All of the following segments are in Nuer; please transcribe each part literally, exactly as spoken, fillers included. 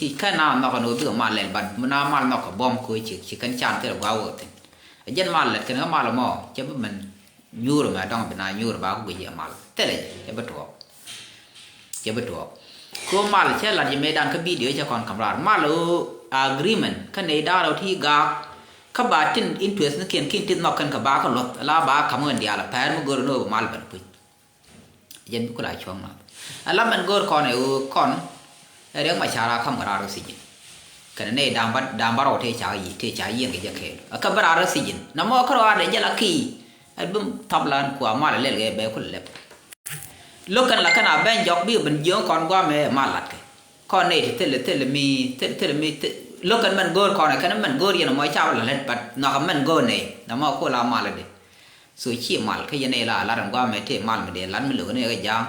Ci kɛn na nhɔk ni wä bikɛ mal lɛl, but na mal nhɔk kɛ bɔm kɛ wä ci, ci kɛn can thil gua wä thin. Ɛ jɛn mal lɛt kɛn kä mal mɔ cɛ bi mɛn nyuur mɛ dɔŋ bi na nyuur ba ku guic yɛ mal thilɛ cɛ bi tuɔɔk. Cɛ bi tuɔɔk. Ko mal cɛ lat yɛ mëëdan kä video cɛ kɔn kam raar mal o agreement kä nɛy da̱r o ti gaak. Kä ba tin interest ni kiɛn kin ti nhɔk kɛn kɛ ba kä luɔth la ba kam ɣän diaal pɛɛr mi gör ni wä mal bɛn puc. Jɛn bi kula cuɔ̱ŋ nath. Ala mɛn go̱o̱r kɔn ɛ ɣöö kɔn ɛ Riɛk Macar a ka̱m kɛ raar kä thijin. Kɛnɛ nɛy da̱a̱m ba, da̱a̱m ba rɔw tëë ca yiëë, tëë ca yiëë kɛ jɛ kɛɛl. Ɛ kä bi raar kä thijin. Namɔ kä rɔw a dee jɛ la ki̱i̱. Ɛ bi thap lan kua mal ɛ lɛl kɛ bɛ kul lɛp. Lo̱k kɛn la kɛn a ben jɔk bikɛ ben jiöŋ kɔn guamɛ mal latkɛ. Kɔn nɛy ti thilɛ, thilɛ mi, thilɛ, thilɛ mi, thil-, lo̱k kɛn mɛn go̱o̱r kɔn ɛ kɛn mɛn go̱o̱r yɛn mɔ ca la lɛt, but nhɔakɛ mɛn go̱o̱r nɛy. Namɔ kula mal ɛ dee. So ciɛ mal kä yɛn ila lat ɛn guamɛ tëë mal mi dee lat mi lo̱k ni kɛ ja̱a̱ŋ.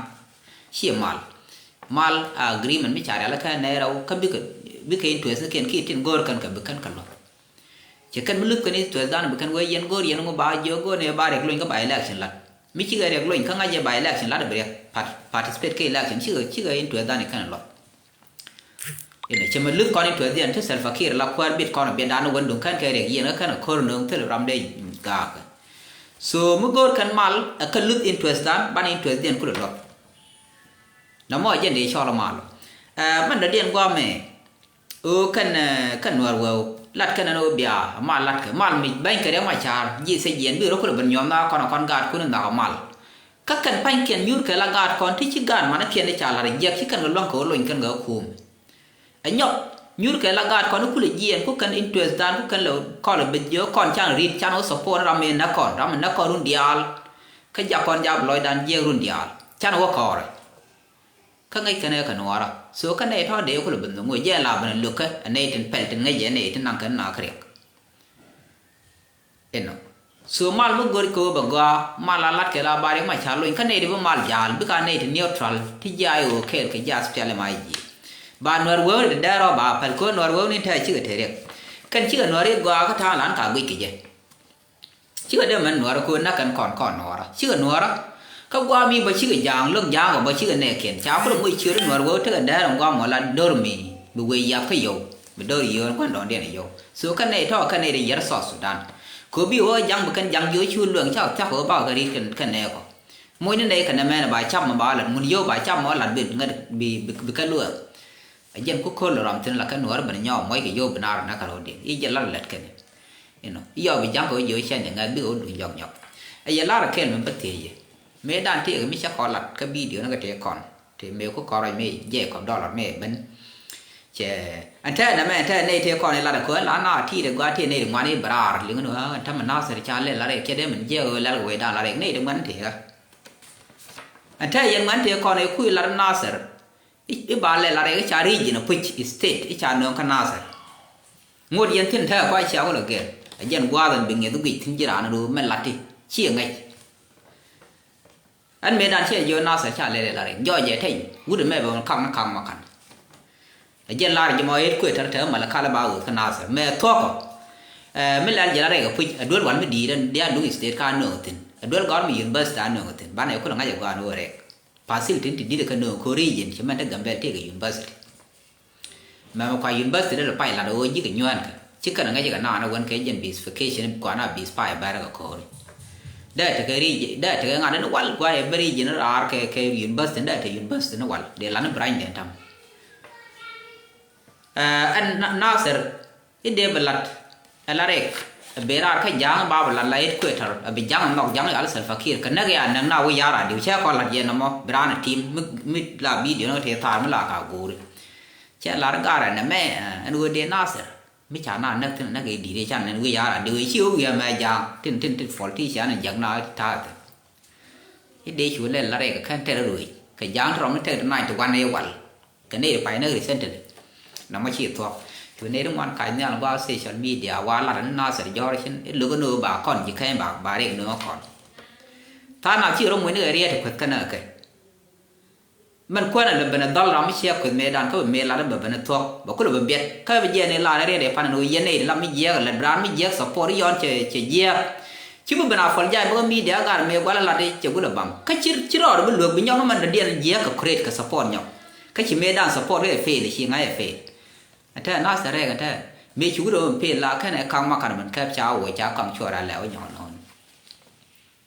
Ciɛ mal. Mal a agreement mi ca rial kä nɛy rɛw kä bikɛ, bikɛ interest ni kɛn kiɛ tin go̱o̱r kɛn kɛ bi kɛn kɛ luɔth. Cɛ kɛn mi luth kɛn interest dan bi kɛn wee yɛn go̱o̱r yɛn ŋu ba jiök go̱o̱r ni ba riɛk lony kä ba election lat. Mi cikɛ riɛk lony kä ŋa̱c jɛ ba election lat bi riɛk part-, participate kä election cikɛ, cikɛ interest dan i kɛn luɔth. Inɔ cɛ mɛ luth kɔn interest diɛn ti Salva Kiir la kuäär bit kɔn biɛt dan wän duŋ kɛn kɛ riɛk yiɛn kä kɛn ko̱r nööŋ thil ram dee gaak. So mi go̱o̱r kɛn mal ɛ kä luth interest dan ban interest diɛn kulɛ luɔth. Namɔ jɛn dee cɔl mal. Ɛ mɛn dɔ̱diɛn guamɛ. Ɣöö kɛn, ɛ, kɛn Nuäär wee lat kɛn ɛn ɣöö bia mal lat kɛ mal mi bɛny kɛ Riɛk Macar ji̱ thɛ jiɛn bi rɔ kulɛ ben nyuɔ̱th na kɔn kɔn gaat kun in nhɔak mal. Kä kɛn pa̱nykiɛn nyuur kɛ la gaat kɔn ti ci gaat man kiɛn ti ca la̱r jiɛk ci kɛn kɛ luäŋ kɛ ɣöö lony kɛn kɛ kum. Ɛ nyɔk nyuur kɛ la gaat kɔn kulɛ jiɛɛn ku kɛn interest dan ku kɛn lɛ kɔl ɛ beth jiök kɔn can ri̱t can wä support ram mi näk kɔn ram mi näk kɔn run diaal. Kä jak kɔn jap lɔcdan jiɛk run diaal can wä kɔɔrɛ. Kä ŋäc kɛn ɛ kɛ nuɔɔrä so kɛn ɛ tɔ̱ dee kulɛ ben nhɔŋ wee jɛ la ben lo̱kä ɛ nɛy tin pɛl tin ŋäc ɛ nɛy tin naŋ kɛn na kɛ riɛk. Inɔ. So mal mi go̱r kɛ wä bɛ gɔaa mal a lat kɛ la ba Riɛk Macar lony kä nɛy ti bi mal ja̱a̱l bika nɛy ti neutral ti ji̱ a i̱ ɣöö kɛɛl kɛ ji̱ a thil ɛmɛ ji̱. Ba Nuäär wee ti dɛɛr ɔ ba pɛl kɛ wä Nuäär wee ni tɛɛ cikɛ te riɛk. Kɛn cikɛ Nuäär i̱ gɔaa kä ta̱a̱ lan ka guic kɛ jɛ. Cikɛ dee mɛn Nuäärä ko̱ näk kɛn kɔn kɔn Nuäärä cikɛ Nuäärä. Kä gua̱a̱ mi bä cikɛ ja̱a̱ŋ lo̱k ja̱a̱ŋ kɛ bä cikɛ nɛɛkiɛn ca kulɛ moc ciöt i̱ Nuäär wee tekɛ dɛɛr ɛn gua̱a̱ mɔ la do̱r mi bi wee yath kä yio̱w. Bi do̱r yio̱w ɛn gua̱ndɔɔŋdiɛn ɛ yio̱w so kɛn nɛy tɔ̱ kɛn nɛy ri yɛr South Sudan. Kɛ bi wä ja̱ŋ bi kɛn ja̱ŋ jiö cu lueŋ ca thia̱k kɛ wä bakɛ kɛ ri̱t kɛn nɛɛkɔ. Moc ni nɛy kɛn nɛmɛn ba cap mɔ ba lat ŋun yio̱w ba cap mɔ lat bi ŋät bi bi kɛ lueŋ. A jiɛn ku köl ram thin la kɛ Nuäär ben nyɔk muɔc kɛ yio̱w bi naar näk kɛ ro̱diɛn i̱ jɛ lar lɛt kɛn. Inɔ i̱ yɔk bi ja̱ŋ kɛ wä jiö cɛn jɛ ŋa̱th bikɛ wä duŋ jɔk nyɔk. A yɛ lar kɛl mi bä thiec yɛ mëë dan tëëk mi cä kɔn lat kä bidio ni kɛ tëë kɔn tëë mëë ku kɔn rɔc mëë jɛ kɔn dɔlɔr mëë ben. Cɛ ɛn tɛɛ nɛmɛ ɛn tɛɛ nɛy tëë kɔn i̱ lat ɛ köö ɛn la na ti̱i̱t ɛ gɔaa tëë nɛy ti ŋuan i̱ bɛ raar liŋ ni ɣä ɛn tämɛ Nathir ca lɛl lat rɛk cɛ dee min jiɛk ɣöö lɛl kɛ wecdan lat rɛk nɛy ti ŋuan tëë ɣä. Ɛn tɛɛ yɛn ŋuan tëë kɔn i̱ kui̱ lat Nathir. I̱, i̱ ba lɛ lat rɛk i̱ ca region i̱ puc i̱ state i̱ ca nööŋ kä Nathir. Ŋot yɛn thi̱n tɛ̈ kɔc cia wä lɛ gɛr. A jɛn gua̱a̱th ɛn bi ŋi̱eth i̱ guic thi̱n ji̱ raan röör mɛ lat ti. Ciɛ ŋäc. Ɛn mëëdan ciɛ jiö Nathir ca lɛ lɛ lat rɛk. Jɔɔc ɛ tɛny. Wut ɛmɛ bɛ kaŋ ni kaŋ ma ka̱n. A jɛn lar ji̱ mɔ ɣet kuëë tɛr tɛr mal kal ba ɣööth kä Nathir. Mɛ thuɔ̱kɔ. Ɛ, mi lɛl jɛ lat rɛk ɛ puc. A duel wal mi di̱i̱t ɛn, diaal duŋ state ka nööŋ thi̱n. A duel gɔ̱r mi university a nööŋ thi̱n. Banɛ kulɛ ŋa̱c ɛ gɔaa ni wä rɛk. Facility ti di̱t kä nööŋ ko̱ region ci mɛn te Gambɛl tëëkɛ university. Mɛmɛ kua university dee lɛ pay lat ɣöö ji̱ kɛ nyuään kɛ ci kɛn ŋäc kɛ naan ɛ wän kɛ jɛn bisification kua na bis pay bɛr kɛ ko̱ri. Dee tekɛ region dee tekɛ ŋa̱t ni wal kua ɛ bɛ region raar kɛ kɛ university dee tekɛ university ni wal dee lan ni branch dee tam. Ɛn Nathir i̱ dee bi lat. Ɛ la rɛk ɛ ben raar kä ja̱a̱ŋ ba bi lat la headquarter ɛ bi ja̱ŋ nhɔk ja̱ŋ yal Salva Kiir kɛ näk ya näk na wi̱i̱ ya̱r a diw cɛ kɔn lat yɛn ɛmɔ bi raan ɛ tim mi la bidio ni kɛ tëë thaar mi la ka go̱o̱ri. Cɛ lar gar ɛn ɛmɛ ɛn ɣöö dee Nathir mi ca na näk thi̱n näk i̱ di̱t i̱ can ɛn wi̱i̱ ya̱r a diw i̱ ci ɣöö wi̱i̱ ɛmɛ ja̱a̱ŋ tin tin tin politician ɛn jäk na ta̱a̱ thi̱n. I̱ dee cu lɛl la rɛk kɛn tɛr ruëëc kɛ ja̱a̱ŋ ti rɔm ni tɛk ti nac ti wan ëë wal. Kɛ nɛy ti pay näk recently. Namɔ ci thuɔ̱k cu nɛy ti ŋuan kac nhial gua social media wa lat ni Nathir jɔ̱ɔ̱r cin i̱ lo̱k ni ɣöö ba kɔn ji̱ kɛny ba ba rɛk ni ɣä kɔn. Tha̱a̱ŋ na ci rɔ muc ni kɛ riɛt ti kueth kɛn ɛ kɛ. Mɛn kuäär ɛ lɛ ben ɛ dhɔl ram mi ciɛ kueth mëëdan kä bɛ mëë lat ɛ bɛ ben ɛ thuɔ̱k bɛ kulɛ bɛ biɛt kä bɛ jiɛɛn i̱ lar ɛ riɛt ɛ pan ɛn ɣöö yɛn nɛy ti lam mi jiɛɛk ɛ lät raan mi jiɛɛk support i̱ yɔn cɛ cɛ jiɛɛk. Ci bi ben a puɔl jay bä kä media gar mëë gual ɛ lat i̱ cɛ gulɛ bam kä ci ci rɔɔd bi luek bi nyɔk mɛn dɔ̱diɛn jiɛɛk kɛ create kɛ support nyɔk. Kä ci mëëdan support kɛ fail ci ŋa̱c ɛ fail. Ɛn tɛ Nasir rɛɛk ɛn tɛ mëë ci wut ɛ ɣöö pil la kɛnɛ kaŋ makan min kɛp ca wä ca kaŋ cuɔr a lɛ wä nyɔk nɔn.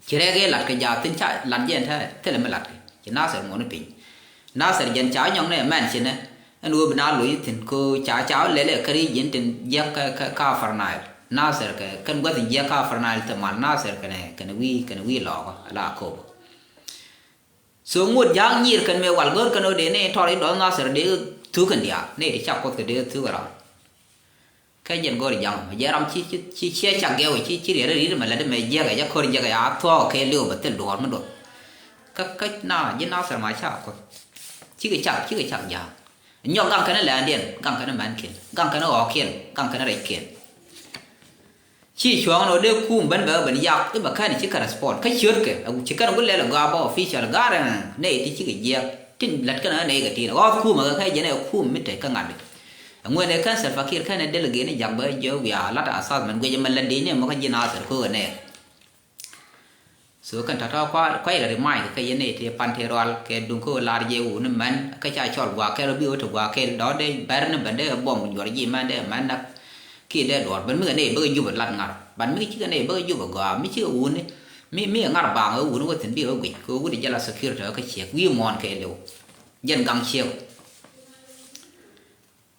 Ci rɛɛk i̱ lat kɛ jaathin ca lat jɛ ɛn tɛ thilɛ mi lat kɛ ci Nasir ŋuɔni piny. Nasir jɛn ca nyɔk nɛ mɛn ci nɛ ɛn ɣöö bi na loc ithin ko ca ca lɛlɛ kä ri ji̱n tin jiäk kä kä Upper Nile. Nasir kɛ kɛn gua̱th in jiäk kä Upper Nile thil mal Nasir kɛnɛ kɛnɛ wi̱i̱ kɛnɛ wi̱i̱ lɔɔkä ala Akobo. So ŋot ja̱a̱ŋ nyiir kɛn mëë wal go̱o̱r kɛn ɣöö dee ni tɔr in dɔ̱th Nasir dee thuk kɛn diaal ni ti cak Kuoth kɛ dee thuk ɛ ram. Kɛ jɛn go̱o̱r ja̱a̱ŋ mɛ jɛ ram ci ci ci ciɛ cak gɛw ci ci riɛt ri̱t mɛ lät mɛ jiɛk ɛ jɛ ko̱r jiɛk ɛ a thuɔɔk kɛ liw bɛ thil duɔ̱ɔ̱r mi duɔ̱th. Kä kä na ji̱ Nasir ma cak Kuoth. Cikɛ cak cikɛ cak ja̱a̱ŋ. Nyɔk gaŋ kɛn lɛ̈ɛ̈ndiɛn gaŋ kɛn mɛnkiɛn gaŋ kɛn ɣɔɔkiɛn gaŋ kɛn rɛckiɛn. Ci cuɔ̱ŋ ni wä dee kum ben bɛ ben yak i̱ bɛ kɛn ci kɛ respond kä ciötkɛ ci kɛn wä lɛl ɛ gɔaa bä official ga̱r ɛn nɛy ti cikɛ jiɛk tin lät kɛn ɛ nɛy kɛ tin ɣɔth kum ɛ kɛ kɛ jɛn ɛ kum mi tek kä ŋa̱t. Ɛŋuɛn ɛ kɛn Salva Kiir kɛn ɛ delegate ni jak bɛ jiök bia lat assessment guic ɛmɛ lät di̱c ni ɛmɔ kä ji̱ Nasir ko̱k ɛ nɛy. So kɛn tɔ̱tɔ̱ kuay rɛ remind kɛ yɛn nɛy ti pan ti rual kɛ duŋ kä lar jɛ wuni mɛn kä ca cɔl gua̱a̱ kɛl bi wä ti gua̱a̱ kɛl dɔ̱ dee bɛr ni bɛn dee buɔm juɔr ji̱ mɛn dee mɛn nak. Kiɛ dee duɔr bɛn mi kɛ nɛy bäkɛ jup lat ŋa̱r ban mi kɛ cikɛ nɛy bäkɛ jup ɛ gɔaa mi cikɛ wuni. Mi mi ŋa̱r baaŋ ɛ wuni wä thin bi wä guic kɛ wuni jɛ la security kä ciek wi̱i̱ muɔ̱ɔ̱n kɛ liw. Jɛn gaŋ ciek.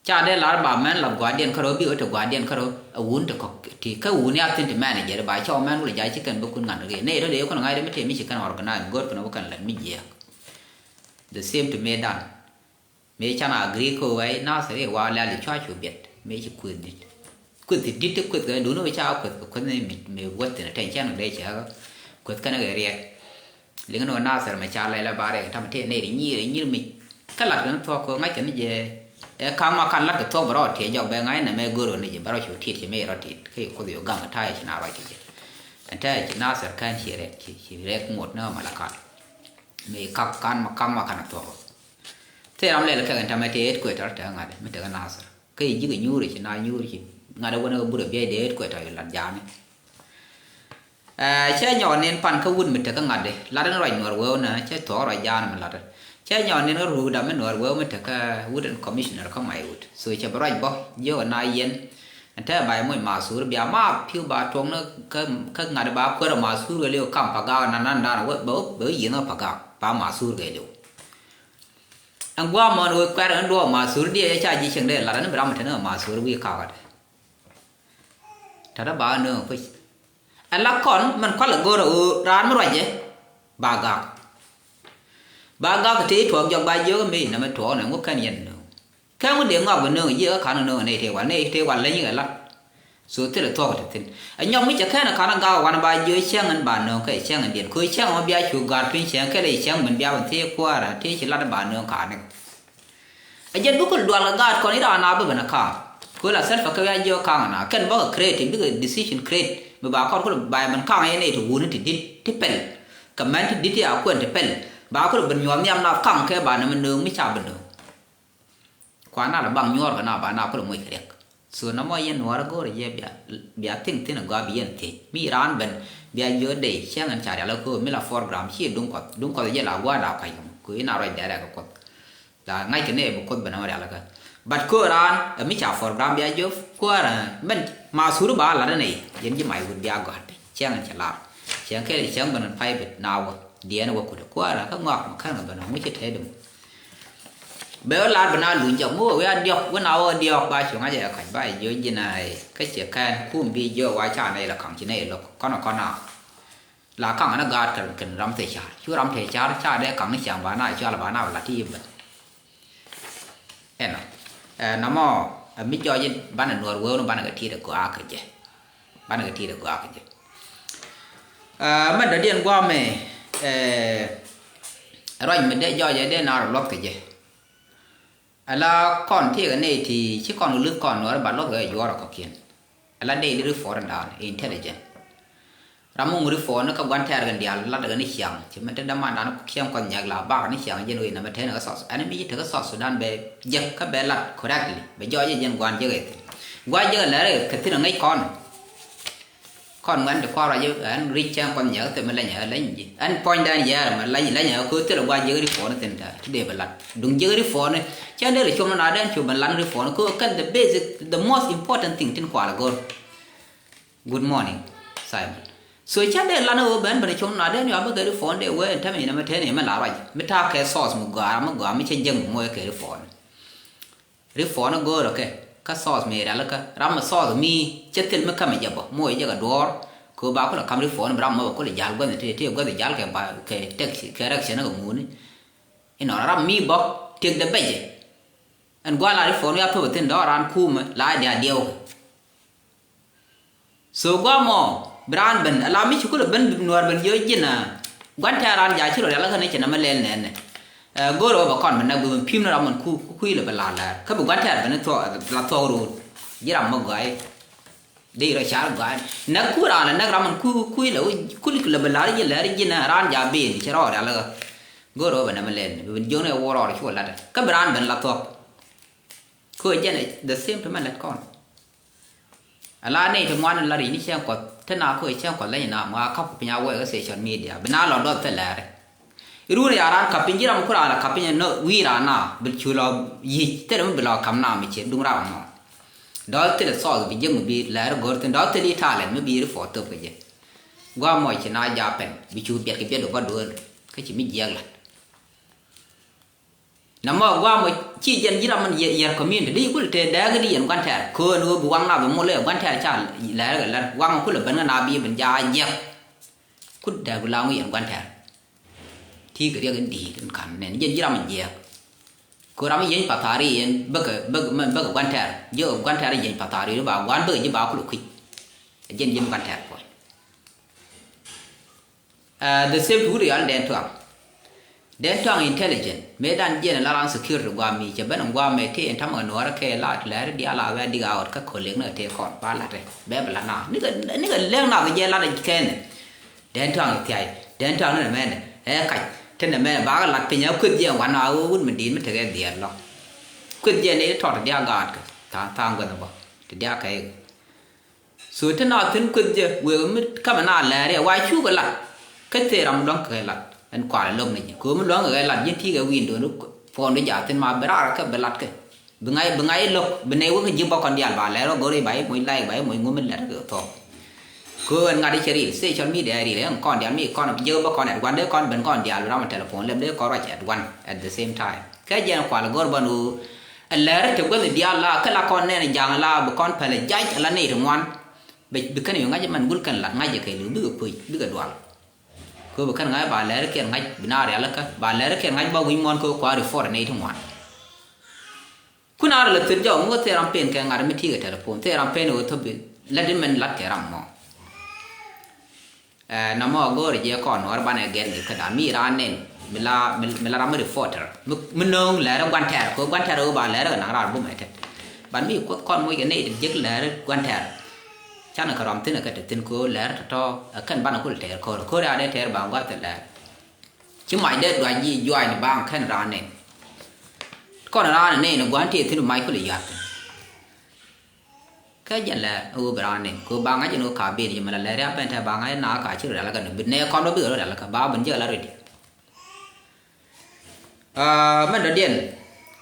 Ca dee lar ba mɛn lath guardian kärɔ bi wä te guardian kärɔ a wun te kɔk ti kä wun ya thin ti manager ba cɔw mɛn wulɛ ja ci kɛn bä kun ŋa̱n ri nɛ rɔ de kun ŋa̱c de mi te mi ci kɛn organize go̱r kun wä kɛn lɛn mi jiɛk. The same to me dan. Me can agree ko wai Nasir wa lɛl cua cu biɛt me ci kueth dit. Kueth dit ti kueth kɛ dun wä ca kueth kɛ kueth ni mi wä thin te cɛn de cɛ kueth kɛn kɛ riɛk. Liŋ ni wä Nasir mɛ ca lɛl a ba rɛk tam tëë nɛy ri nyiir ri nyiir mi. Kä lat kɛ ni thuɔ̱k kɛ ŋa̱c kɛ ni jɛ. Ɛ ka̱ŋ ma kan lat kɛ thuɔ̱k bɛ rɔ tiɛ jɔk bɛ ŋa̱c nɛ mɛ go̱r wä ni jɛ bɛ rɔ cu tiet ci mɛ rɔ tiet kä yɛ kuoth yɛ gaŋ ta̱a̱ ci na rɔc kɛ jɛ. Ɛn ta̱a̱ ci Nasir kɛn ci rɛk ci ci rɛk ŋot ni wä Malakal. Mi ka̱k kan ma ka̱ŋ ma kan a thuɔ̱k. Thil ram lɛl kɛ kɛn tamɛ tëë headquarter tɛ ŋa̱t mi tekɛ Nasir. Kä yɛ ji̱ kɛ nyuur ci na nyuur ci ŋa̱t wä ni kɛ burɛ biɛc dee headquarter yɛ lat ja̱a̱ni. Ɛ cɛ nyɔk nin pan kä wut mi tekä ŋa̱t di lat in ruac nuɔr wee wä nɛ cɛ thuɔk ruac jaan mi lat. Cɛ nyɔk nin kä ruuk dam mi nuɔr wee wä mi tekä wut in commissioner kä ŋuay wut so cɛ bi ruac bä jiök na yɛn. Ɛn tɛ ba yɛ moc ma sur bia ma piu ba tuɔŋ ni kä ŋa̱t ba kuer ma sur kɛ liw kam pa gak na nan dan wä bɛ wä yieth kä pa gak ba ma sur kɛ liw. Ɛn guam mɔn wee kuɛr ɛn duɔɔk ma sur diɛ ca ji̱ cieŋ dee lat ɛn bi ram mi te ni ma sur wi̱i̱ kakä dɛ. Tɛ̈dä ba nööŋ puc. Ala kɔn mɛn kualɛ go̱rɛ ɣöö raan mi ruacɛ ba gak. Ba gak tëë tuɔɔk jɔk ba jiök mëë nɛmɛ tuɔɔk nɛ ŋu kɛn yɛn nööŋ. Kɛ ŋu dee ŋɔak bɛ nööŋ jiɛk kä ka̱n nööŋ nɛy tëë wal nɛy tëë wal leny kɛ lat. So thilɛ thuɔ̱k ti thi̱n. Ɛ nyɔk mi cɛ kɛn ɛ ka̱n ɛ gak ɛ wan ba jiök cäŋ ɛn ba nööŋ kɛ cäŋ ɛn diɛn köö cäŋ ɛmɔ bia cu ga̱r piny cäŋ kɛlɛ cäŋ min bia bɛ thiee kuäärä tëë ci lat ɛ ba nööŋ ka̱n ni. A jɛn bi kul dual kɛ gaat kɔn i̱ raan a bi ben a ka̱a̱ŋ. Kul a self a kɛ wi̱i̱ a jiök ka̱a̱ŋ na kɛn bä kɛ create bikɛ decision create mi ba kɔn kul ba yɛ ben ka̱a̱ŋ yɛn ɛ ti wuni ti di̱t ti pɛl. Kɛ mɛn ti di̱t ti a kuɛn ti pɛl ba kul ben nyuɔth nhiam na ka̱a̱ŋ kɛ ba nɛmɛ nööŋ mi ca bi nööŋ. Kua na lɛ baŋ nyuɔɔr kɛ na ba na kul moc kɛ riɛk. So nɔmɔ yɛn nuɔɔr a go̱o̱r a jɛ bia bia thiŋ thi̱n a gɔaa bi yɛn thiec mi raan ben bia jiök dee cäŋ ɛn ca rial a kööb mi la program ci duŋ kɔth duŋ kɔth jɛ la gua̱a̱r da kuac kɛ mɔ kö in a ruac dɛrɛ kɛ kuɔth. La ŋa̱ckɛ nɛ bi Kuoth ben ɣän rialikä. But köör raan ɛ mi ca program bia jiök kuäärä mɛn ma sur ba lat nɛ yɛn ji̱ mac wut bia gɔ̱a̱t piny cɛŋ in cɛ lar. Cɛŋ kɛl cɛŋ ben in private na wä diɛɛn wä kut kuäärä kä ŋɔak mɛ kän kɛ ben ŋuc cɛ tɛt mɔ. Bɛ wä lar ben a luny jɔk mi wä wia diɔk wä na wä diɔk ba cuŋ a jɛ kac ba jiök ji̱n a kä cɛ kɛn kum bi jiök wa ca nɛ ilɛ kaŋ ci nɛ ilok kɔn kɔn a. La kaŋ ni gaat kɛn kɛn ram te car cu ram te car ca dee kaŋ ni ciaŋ ba na cual ba na la ti yim bɛ. Ɛnɔ ɛ nɔmɔ ɛ mi jɔɔc in banɛ nuɔr wee wun banɛ kɛ tiit ɛ gɔaa kɛ jɛ. Banɛ kɛ tiit ɛ gɔaa kɛ jɛ. Ɛ mɛn dɔ̱diɛn guamɛ ɛ ruac mi dee jɔɔc ɛ dee na rɔ luɔth kɛ jɛ. Ala kɔn ti kɛ nɛy ti ci kɔn kɛ luth kɔn nuɔr ba luɔth kɛ juɔr ɛ kɔkiɛn. Ala dee li report dan intelligent. Ram mi ŋuri puɔ̱ɔ̱ni kä gua̱n tɛɛr kɛn diaal lat kɛ ni ciaŋ ci mɛn te dämandan ciaŋ kuɔth nyɛk la bak ni ciaŋ jɛn wec nɛmɛ tɛn kä South ɛn mi ci te kä South Sudan bɛ jek kä bɛ lat correctly bɛ jɔɔc jɛ jɛn gua̱n jek ɛ thi̱n. Gua̱n jek ɛ lɛr ɛ kɛ thi̱n ɛ ŋäc kɔn. Kɔn ŋuɛn ti kɔn ruac ɛn ric cɛn kɔn nyɛk thil mi leny ɛ leny ji̱. Ɛn puɔ̱nydan yɛɛr mɛ leny leny ɛ ko̱ thil ɛ gua̱c jiäk ri puɔ̱ni thi̱n tɛ ti dee bi lat. Duŋ jiäk ri puɔ̱ni cɛn dee ri com ni na dɛn cu bi lan ri puɔ̱ni ko̱ kɛn the basic, the most important thing tin kual go̱r. Good morning, Simon. So cɛn dee lan ɛ ɣöö ben ben com ni na dɛn yua bä kɛ ri puɔ̱ni dee wee ɛn tämɛ inɛ mɛ teni mɛ la ruac mi ta̱a̱ kɛ source mi gɔaa mi gɔaa mi cɛ jiäk mi moc kɛ ri puɔ̱ni. Ri puɔ̱ni go̱o̱rä kɛ kä source mi rialikä ram mi source mi cɛ thil mi kämɛ jɛ bä moc jɛ kɛ duɔ̱ɔ̱r. Kɛ ɣöö ba kulɛ ka̱m ri puɔ̱ni bi ram mɔ bä kulɛ jal guänh ti ti guänh jal kɛ ba kɛ tek kɛ rɛk cɛ ni kɛ muuni. Inɔ ram mi bä tiek dɛ bɛcɛ. Ɛn gua̱a̱ la ri puɔ̱ni ya thop thi̱n dɔ̱ɔ̱r raan kuumɛ la diaal diɛw kɛ. So guamɔ bi raan ben ala mi ci kulɛ ben nuɔr ben jiɔ ji̱n a guan tɛɛr raan ja ci rɔ rial kä ni ci nɛmɛ lɛl nɛɛnɛ. Go̱o̱r ɣä bɛ kɔn ben nɛ gui̱ ben pi̱m ni ram mɛn ku ku kui̱ lɛ bɛ la lɛɛr kä bi guan tɛɛr ben la thuɔk ro̱o̱l. Ji̱ ram mɛ gɔa̱a̱ dee rɔ car gɔa̱a̱ nɛ ku raan lɛ nɛ ram mɛn ku kui̱ lɛ ku lɛ bɛ la ji̱ lɛɛr ji̱n a raan ja ben ci rɔ rial kä. Go̱o̱r ɣä bɛ nɛmɛ lɛl nɛ ben jiɔn ɛ wä rɔɔr ci wä lat kä bi raan ben la thuɔk. Ku ɛ jɛn ɛ the same to mɛ lɛt kɔn. Ala nɛy ti ŋuan in la ri̱c ni cäŋ kuɔth te na ko̱ cäŋ kuɔth leny na ŋua ka̱p piny a wɛɛk kä social media bi na lɔ dɔth thilɛɛri. Irun ya raan ka̱p piny ji̱ ram ku raan la ka̱p piny nɔ wi̱i̱ raan na bi cu lɔ yic thilɛ mi bi lɔ ka̱m na mi ciɛ duŋ ram mɔ. Dɔth thilɛ thɔɔth bi jiäk mi bi lɛɛri go̱r thin dɔth thilɛ italɛn mi bi ri puɔth thop kɛ jɛ. Gua̱a̱ mɔc ci na ja̱ pɛn bi cu biɛt kɛ biɛt bi bä duëël kä ci mi jiɛk la̱t. Nɔmɔ guamɔ ci jɛn ji̱ ram mɛn yɛr community di kul te dɛɛk di yɛn guan tɛɛr köön ɣöö bi waŋ na bi mul ɛ guan tɛɛr ca lɛr kɛ lɛr waŋ kul ɛ ben ŋä na bi ben ja jiɛk. Kul dɛɛk bi la ŋu yɛn guan tɛɛr. Ti kɛ riɛk in di̱i̱t in ka̱n nɛn jɛn ji̱ ram in jiɛk. Kö ram in yɛn pathari yɛn bäkɛ bäkɛ guan tɛɛr ji̱ guan tɛɛr in yɛn pathari ba guan bäkɛ ji̱ ba kul ɛ kui̱c. Jɛn ji̱ guan tɛɛr puɔ̱ny. The same to wut yɔal Dɛn Tuaŋ. Dɛn Tuaŋ intelligent mëë dan jiɛn la ran security guam mi cɛ ben in guam mɛ tëë in tamɛ nuɔɔrɛ kɛ la ti lɛɛri diaal a wɛ dik a ɣɔt kä kolik ni kɛ tëë kɔn ba latɛ bɛ bi la na nikɛ lɛŋ na kɛ jɛ lat kɛn. Dɛn Tuaŋ ithiay Dɛn Tuaŋ ni mɛn ɛ kac ti ni mɛn bakɛ lat piny a kueth jiɛn wan a wut mi di̱i̱t mi tekɛ dhiɛɛr lɔ. Kueth jiɛn ni tɔt ti diaal gaat kɛ tha̱a̱ŋ guɛth bɔ ti diaal kɛ. So te na thi̱n kueth jɛ wëë mi kamɛ na lɛɛr yɛ wa cukɛ lat. Kä thee ram luäŋ kɛ lat ɛn kualɛ lo̱k ni jɛ kɛ mi luäŋ kɛ lat ji̱n ti̱i̱ kɛ wi̱i̱n do̱n puɔ̱n di jaathin ma bi raar kɛ bi lat kɛ. Bi ŋa̱c bi ŋa̱c lo̱k bi nɛy wä kä ji̱ bä kɔn diaal ba lɛɛr wä go̱ri ba i̱ moc laik ba i̱ moc ŋumi lɛt kɛ thɔɔk. Kɛ ɛn ŋa̱t i̱ cɛ ril station media ril ɛn kɔn diaal mi kɔn jek bä kɔn ɛt gua̱n dee kɔn ben kɔn diaal bi ram telephone lɛm dee kɔn ruac ɛt gua̱n at the same time. Kɛ jɛn kual go̱r bän ɣöö Ɛ lɛr te guäth diaal la kä la kɔn nɛn ja̱a̱ŋ la bi kɔn pɛlɛ jac ala nɛy ti ŋuan. Bi kɛn yu ŋa̱c mɛn gul kɛn lat ŋa̱c jɛ kɛ liw bikɛ kuec bikɛ dual. Kɛ bi kɛn ŋa̱c ba lɛr kiɛn ŋa̱c bi na rial kä ba lɛr kiɛn ŋa̱c ba wi̱c muɔ̱n kɛ kua̱r ri puɔr nɛy ti ŋuan. Kun a rɛ lɛ thir jɔw mi wä thir ram pen kɛ ŋa̱t mi ti̱i̱ kɛ telephone thir ram pen wä thop bi lät di mɛn lat kɛ ram mɔ. Ɛ nɔmɔ a go̱o̱rɛ jɛ kɔn nuɔr banɛ gɛr ni kädan mi raan nɛn mi la mi la ram mi reporter mi nööŋ lɛrɛ guantɛr kɛ guantɛr ɣöö ba lɛrɛ kɛ naŋ raar bumɛ tɛt. Ban mi kuoth kɔn moc kɛ nɛy ti jek lɛrɛ guantɛr. Canɛ kɛ rɔm thin ɛ kɛ te thin kɛ ɣöö lɛrɛ tɔ̱tɔ̱ ɛ kɛn banɛ kul tɛɛr ko̱r ko̱r a dee tɛɛr ba gua̱th lɛrɛ. Ci mac dee duac ji̱ juac ni baŋ kɛn raan nɛn. Kɔn raan nɛn ni gua̱n tëë thin mac kul yuath thin. Kä jɛn lɛ ɣöö bi raan ni kɛ ɣöö ba ŋa̱c ɛn ɣöö ka ben yɛ mɛ la lɛ riap bɛn tɛ ba ŋa̱c na ka ci rɔ rial kä ni bi nɛ kɔn bä bikɛ rɔ rial kä ba ben jɛ la redi. Mɛn dɔ̱diɛn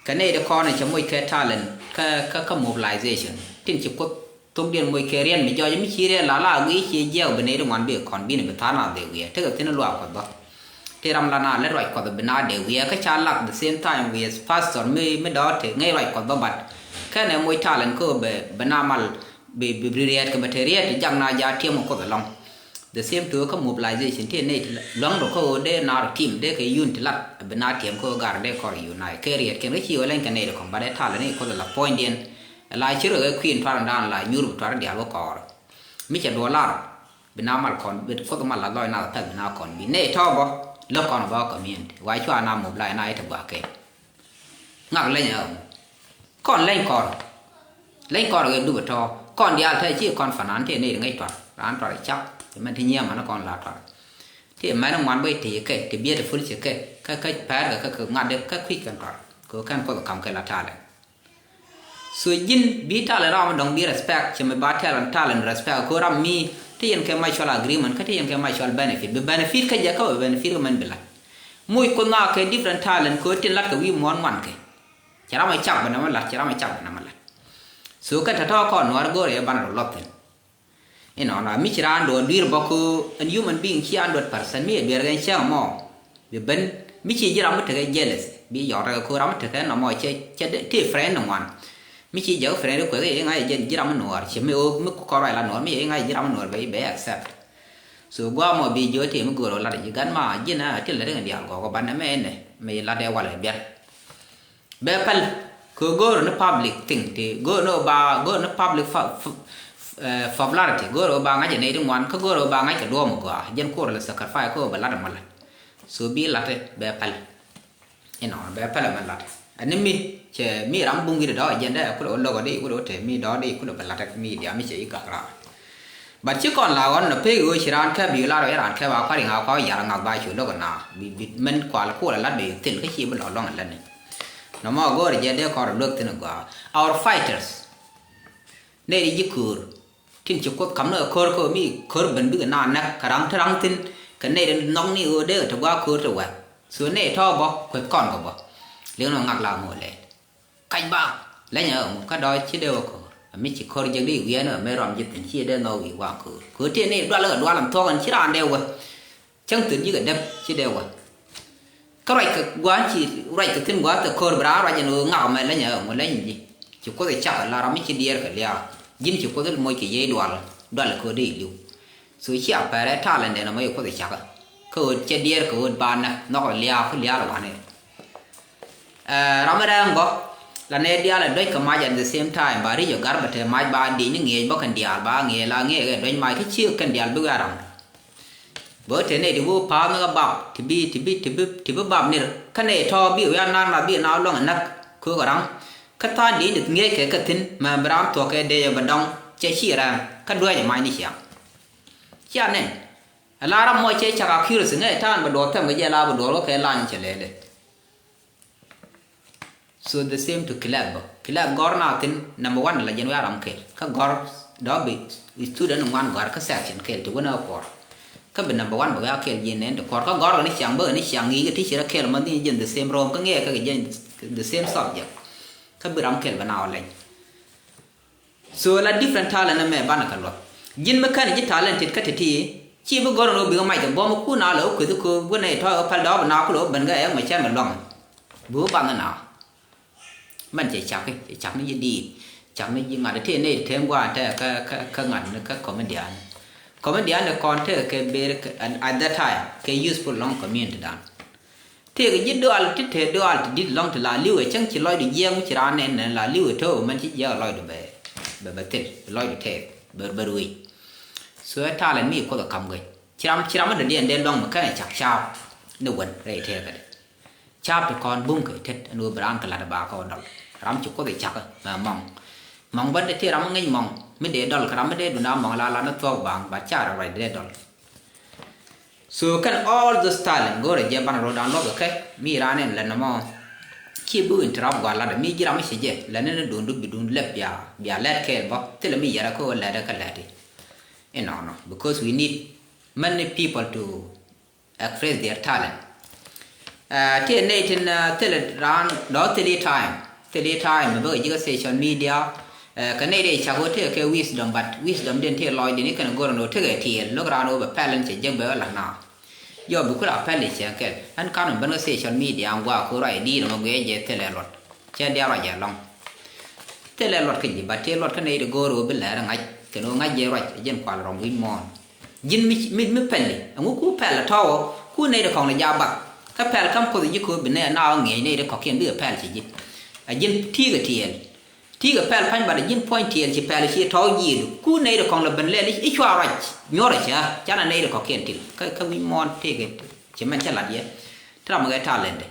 kɛ nɛy di kɔn cɛ moc kɛ talent kä kä kä mobilization tin ci kuoth thokdiɛn moc kɛ riɛn mi jɔc mi ci riɛn la la gui ci jiɛk bi nɛy di ŋuan bi kɔn bi ni bi tha̱a̱n a dhɛ wiɛ tekɛ thin luaak kuɔth bä. Ti ram la na lɛ ruac kuɔth bi na dee wiɛ kä ca lak the same time wiɛ pastor mi mi dɔɔte ŋäc ruac kuɔth bä bat. Kɛnɛ moc talent kä bɛ bɛ na mal bi bi riɛɛt kɛ bɛ te riɛɛt ti jak na ja tiɛm kuɔth ɛlɔŋ. The same to kä mobilization ti nɛy ti luaŋ rɔ kä ɣöö dee na rɔ team dee kɛ yun ti lat bi na tiɛm kä ɣöö gar dee kɔr unite kɛ riɛɛt kɛn kä ci ɣöö lɛny kɛ nɛy ti kɔŋ bat ɛ talent ni kuɔth la puɔ̱nydiɛn. La ci rɔ kɛ kui̱n tuar dan la nyur bi tuar diaal wä kɔɔr. Mi cɛ duɔl lar. Bi na mal kɔn bi kuoth mal la lɔc na thɛl bi na kɔn bi ne tɔ bɔ lä kɔn bɔ community wa cua na mob la na ite gua ke. Ŋak leny ɛ kɔn leny kɔr leny kɔr kɛ dupɛ tɔ kɔn diaal te ci kɔn fanan te ne ŋäc tɔr ran tɔr cak te mɛn te nyiɛ man kɔn la tɔr. Te mɛn ŋuan bɔ ite ke te biet te ful ci ke ke ke pɛr ke ke ŋat de ke kuic kɛn tɔr. Ko kɛn kuoth kam ke la talent. So ji̱n bi talent ram dɔ̱ŋ bi respect cɛ mi ba talent talent respect ko ram mi ti Te yɛn kɛ mutual agreement, kä te yɛn kɛ mutual benefit. Bi benefit kä jɛ kä bɛ benefit kä mɛn bi lat. Muc Kuoth nhɔakɛ different talent kɛ ɣöö tin lat kɛ wi̱i̱ muɔ̱ɔ̱n ŋuan kɛ. Cɛ ram ɛ cak bɛ nɛmɛ lat, cɛ ram ɛ cak bɛ nɛmɛ lat. So kɛn tɔ̱tɔ̱ kɔn Nuäär go̱o̱rɛ yɛ banɛ rɔ luɔth thi̱n. Inɔnɔ mi ci raan duɔt dui̱r bä kä ɛn human being, ci raan duɔt person mi ɛ duer kɛ cäŋ mɔ. Bi ben mi ci ji̱ ram mi tekɛ jealous, bi yɔt rɛ kɛ kä ram mi tekɛ nɔmɔ cɛ, cɛ dee ti friend ni ŋuan. Mi ci jɛ kä friend kuɛ kɛ yɛ ŋa̱c jɛ ji̱ ram mi Nuäär, ci mi ɣöö mi kɔr ruac la Nuäär, mi yɛ ŋa̱c ji̱ ram mi Nuäär bɛ, bɛ accept. So gua̱a̱ mɔ bi ji̱ ɣä tëë mi go̱o̱r ɣä lat ji̱ gat ma ji̱n a ti lät kɛ diaal gɔɔk ɔ banɛ mɛ ɛnɛ mi lat ɛ walɛ biɛr. Bɛ päl kɛ go̱o̱r ni public thing ti go̱o̱r ni ba go̱o̱r ni public fa-, f-, f-, eh, popularity, go̱o̱r ba ŋa̱c ɛ nɛy ti ŋuan kä go̱o̱r ba ŋa̱c kɛ duɔ̱ɔ̱m gɔaa, jɛn kuɔr lɛ sacrifice kä bɛ lat ɛmɔ lɛ. So bi lat bɛ päl. Inɔ bɛ päl ɛmɛ lat ɛni mi cɛ mi ram buŋ wi̱cdɛ dɔ̱k ɛ jɛn dee kulɛ wä lo̱k ɔ di kulɛ wä te mi dɔ̱k di kulɛ bɛ lat ɛ mi diaal mi cɛ i̱ gak raar. But ci kɔn la ɣɔn nɔ pek ɣöö ci raan kɛ bi lar ɣöö raan kɛ ba kua̱r iŋa kɔn yar ŋak ba cu lo̱k na bi, bi mɛn kual kuɔl lat bɛ thil kä ci bi lɔ luɔ̱ŋ lat ni. Nɔmɔ go̱o̱r jɛ dee kɔn rɔ luek thin gɔaa. Our fighters, nɛy di ji̱ köör tin ci Kuoth kam ni kɛ köör kä mi köör ben bikɛ na näk kɛ raŋ ti raŋ thin kɛ nɛy di nhɔk ni ɣöö dee kɛ ti gɔaa köör ti wɛk. So nɛy tɔ̱ bä kueth kɔn kɛ bä. Liŋ ni ŋak la ŋo̱o̱ lɛl. Kac ba leny ɛ ŋu kä dɔɔc ci dee wä ko̱r. Ami ci ko̱r jek di wiɛn ɛ mëë ruam ji̱ thi̱n ci dee nhɔk wi̱i̱ waŋ ko̱r. Ko̱r tëë ni dual kɛ dual ɛn thuɔ̱k ɛn ci raan dee wä. Cäŋ thi̱n ji̱ kɛ däp ci dee wä. Kä ruac kɛ gua̱a̱n ci ruac kɛ thi̱n gua̱a̱th kɛ ko̱r bi raan ruac ɛn ɣöö ŋak ɛmɛ leny ɛ ŋu leny ji̱. Ci Kuoth ɛ cak ɛ la ram mi ci diɛɛr kɛ liaak. Ji̱n ci Kuoth ɛ moc kɛ yiey dual, dual ko̱r dee iliw. So cia pɛrɛ talent ɛn ɛmɔ ci Kuoth ɛ cak ɛ. Kä ɣöö cɛ diɛɛr kɛ ɣöö ba nɛ nhɔk ɛ liaak kä liaak ɛ wanɛ. Ɛ, ram mi rɛɛŋ bä la nɛy diaal ɛ duec kɛ mac at the same time ba ric ɛ gar bɛ te mac ba dic ni ŋiɛc bä kɛn diaal ba ŋiɛc la ŋiɛc kɛ duec mac kä ci kɛn diaal bi wiaa ram. Bä te nɛy ti bi pa̱a̱th ni kɛ bap ti bi, ti bi, ti bi, ti bi bap nir kä nɛy tɔ̱ bi wiaa nar na bi na luɔ̱ŋ ɛ näk köök ɛ ram. Kä tha̱a̱ŋ dic ni ŋiɛc kɛ kɛ thi̱n mɛ bi ram thuɔ̱k kɛ dee jɛ bɛ dɔ̱ŋ cɛ ci rɛɛŋ kä duec ɛ mac ni ciaŋ. Cia nɛn. Ala ram mɔ cɛ cak accuracy ŋɛ ta̱a̱n bɛ duɔth thɛm kɛ jɛ la bɛ duɔth wä kɛ lany cɛ lɛlɛ. So the same to class bä. Class gɔr na thin number one la jɛn wiaa ram kɛl. Kä gɔr dɔ̱ bi student ŋuan gɔr kä section kɛl ti wänä kuɔr. Kä bi number one bä wiaa kɛl ji̱n nɛn ti kuɔr. Kä gɔr kɛ ni ciaŋ bä kɛ ni ciaŋ ŋi̱i̱c kɛ teacher kɛl ma dhin jɛn the same room kä ŋi̱i̱c kɛ kɛ jɛn the same subject. Kä bi ram kɛl bä na wä lɛny. So la different talent ɛmɛ banɛ kɛ luɔth. Ji̱n mi kɛn ji̱ talented kä ti̱ti̱ ci bi gɔ̱r ɛn ɣöö bikɛ mac kɛ buɔ̱m ɛ kun a lɛ wä kueth kä wä nɛy tɔ̱ ɛ päl dɔ̱ɔ̱p na kulɛ wä ben kɛ ɛk mɛ cɛn kɛ luaŋ. Bi wä baŋ ɛn a mɛn cɛ cak cɛ cak ni ji̱ diit cak ni ji̱ ŋa̱t ɛ tëë nɛy tëë ŋuan tɛ kä kä kä ŋa̱t ni kä comedian. Comedian ɛ kɔn tëë kɛ ber at that time kɛ useful lɔŋ community dan. Tëëkɛ ji̱ dual ti te dual ti di̱t lɔ̱ŋ ti la li̱w ɛ cäŋ ci lɔcdu jiɛɛŋ mi ci raan nɛn nɛn la li̱w ɛ to̱o̱k mɛn ci jiɛɛk lɔcdu bɛ bɛ bɛ thil lɔcdu tɛɛk bɛ bɛ ruëëc. So ɛ talent mi Kuoth ɛ ka̱m guec ci ram ci ram mi dɔ̱diɛn dee luaŋ mi kɛn ɛ cak caap ni wän rɛy tɛɛkädɛ. Caap ti kɔn buŋ kɛ tet ɛn ɣöö bi raan kɛ la̱t ɛ ba kɛ wä dɔl ram ci Kuoth ɛ cak mɛ mɔŋ. Mɔŋ bä dee ti ram mi ŋäc mɔŋ mi dee dɔl kɛ ram mi dee dun a mɔŋ la la ni thuɔ̱k baŋ ba ca rɛ ruac dee dɔl. So kɛn all those talent go̱rɛ jɛ banɛ rɔ dan luɔk kɛ mi ran in lɛ nɔmɔ. Ci bi interrupt gua lat mi jiram mi ci jɛ lɛ ni ni dun du bi dun lɛp bia bia lɛt kɛɛl bɔ thilɛ mi yɛrɛ ko lɛt kɛ lɛt. Inɔnɔ because we need many people to express their talent. Ti nɛy tin thilɛ raan lɔ thili time thili time mi bä kɛ jikä social media. Kɛ nɛy dee cak wä tekɛ kɛ wisdom but wisdom din ti lɔcdin ikɛn go̱r ni wä tekɛ tiɛɛl lo̱k raan wä bɛ pɛl in cɛ jek bɛ wä la na. Jɔ bi kula pɛl i̱ cɛ kɛl ɛn kan mi ben kä social media in gua ku ruac di̱i̱r mɔ guiɛ jɛ thilɛ luɔt cɛ diaal ruac jɛ lɔŋ. Thilɛ luɔt kä ji̱ but ti luɔt kä nɛy di go̱r wä bi lɛr ŋa̱c kɛn wä ŋa̱c jɛ ruac jɛn kual rɔm wi̱c muɔ̱ɔ̱n. Ji̱n mi, mi, mi pɛli ɛŋu ku pɛl ɛ tɔ̱wɔ ku nɛy ti kɔŋ lɛ jaak bath. Kä pɛl käm Kuoth ji̱ kööp bi nɛy na ɣä ŋi̱eec nɛy ti kɔ̱kiɛn bikɛ pɛl ci ji̱. Ɛ ji̱n ti̱i̱kɛ tiɛɛl. Ti̱i̱kɛ pɛl pa̱ny bat ɛ ji̱n puɔ̱ny tiɛɛl ci pɛl ci tɔ̱w jiɛɛdu ku nɛy ti kɔŋ lɛ ben lɛl i̱ cua ruac nyuɔ̱rɛ cä canɛ nɛy ti kɔ̱kiɛn til kä, kä wi̱c muɔ̱ɔ̱n tëëkɛ ci mɛn cä lat yɛ. Ti ram ɛ talent.